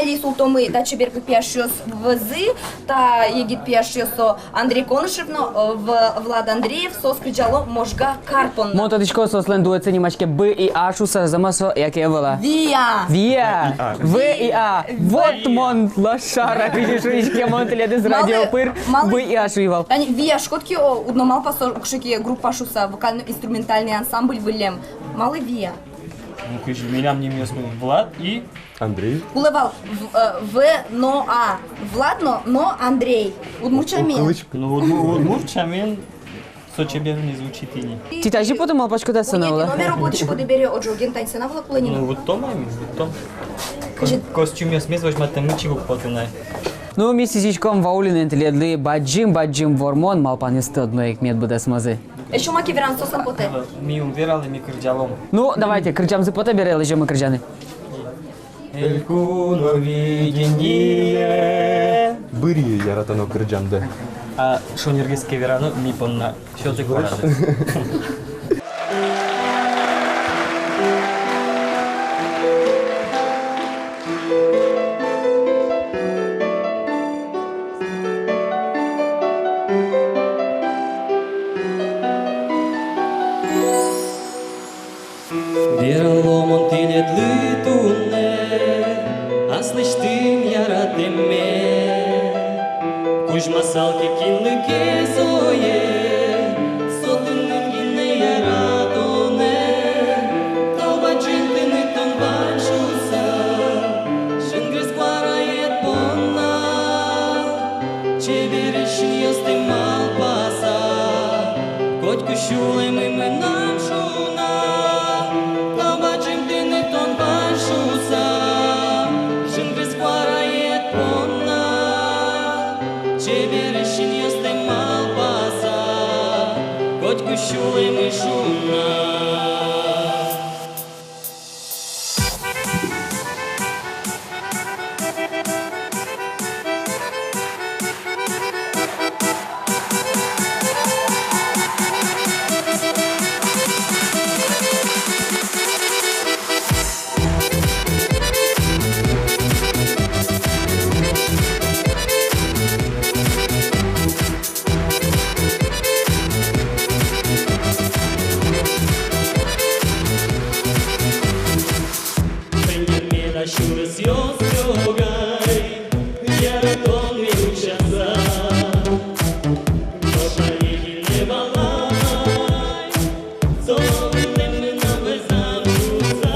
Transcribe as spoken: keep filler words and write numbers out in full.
И султомы, татчы берпуметӥ пияшъёс вуизы, та егит пияшъёс со Андрей Конышев но, э, В-, Влад Андреев, соос кырӟало «Можга кар» понна. Мон тодӥсько, соослэн дуэтсы нимаське «Б и А» шуыса, зэм-а со яке ӧвӧл-а? «Виа». «Виа». «В и А». Вот мон лошара, кызьы шуиське, мон тӥледыз радио пыр «Б и А» шуи вал. Тани «Виа» шуиськод ке, о, уд но малпа со кыӵе ке группа шуыса, вокально-инструментальный ансамбль выллем. Малы «Виа»? Ну, кызьы, милям нимъёсмы Влад и Андрей. Кулэ вал В, э, В но А. Влад но, но Андрей. Удмурт сямен. Ну, удму-, удмурт сямен со чебер ни звучит ини. Тӥ тазьы потэ, малпасько, та сцена вылэ. Номер потӥськоды бере, о, ӝоген тань сцена вылэ кулэ ни. Ну, вот то, мам, вот то. Кызьы? Ко-, костюмъёсмес возьматэммы чик уг поты на. Ну, ми сӥзиськом Ваулинэн тӥледлы бадӟым-бадӟым вормон, малпанъёсты одно ик мед быдэсмозы. Эшшо маке вераны соослэн потэ? Ми ум вералэ, ми кырӟалом. Ну, давайте, кырӟамзы потэ бере, лэзёмы кырӟаны. Элькуновидение. Быръе яратоно кырӟамдэ. А шонергес ке верано, ми понна сётэ куарадэс. Верало мон тӥледлы туннэ аслэсьтым яратэмме. Кузьмасал ке кинлы ке сое, со тыныд гинэ яратонэ. Тау бадӟым тыныд тон вань шуыса, жингырес куараед понна. Чебересь синъёсты малпаса, котьку сюлэмы мынам шуна. Тау бадӟым тыныд тон вань шуыса, жингырес куараед понна. Чебересь синъёсты малпаса, котьку сюлэмы шуна. Шонер меда сюресъёс, ёгай, яратонме утчаса. Нош али гинэ валай, солэн мынам вӧзам шуыса.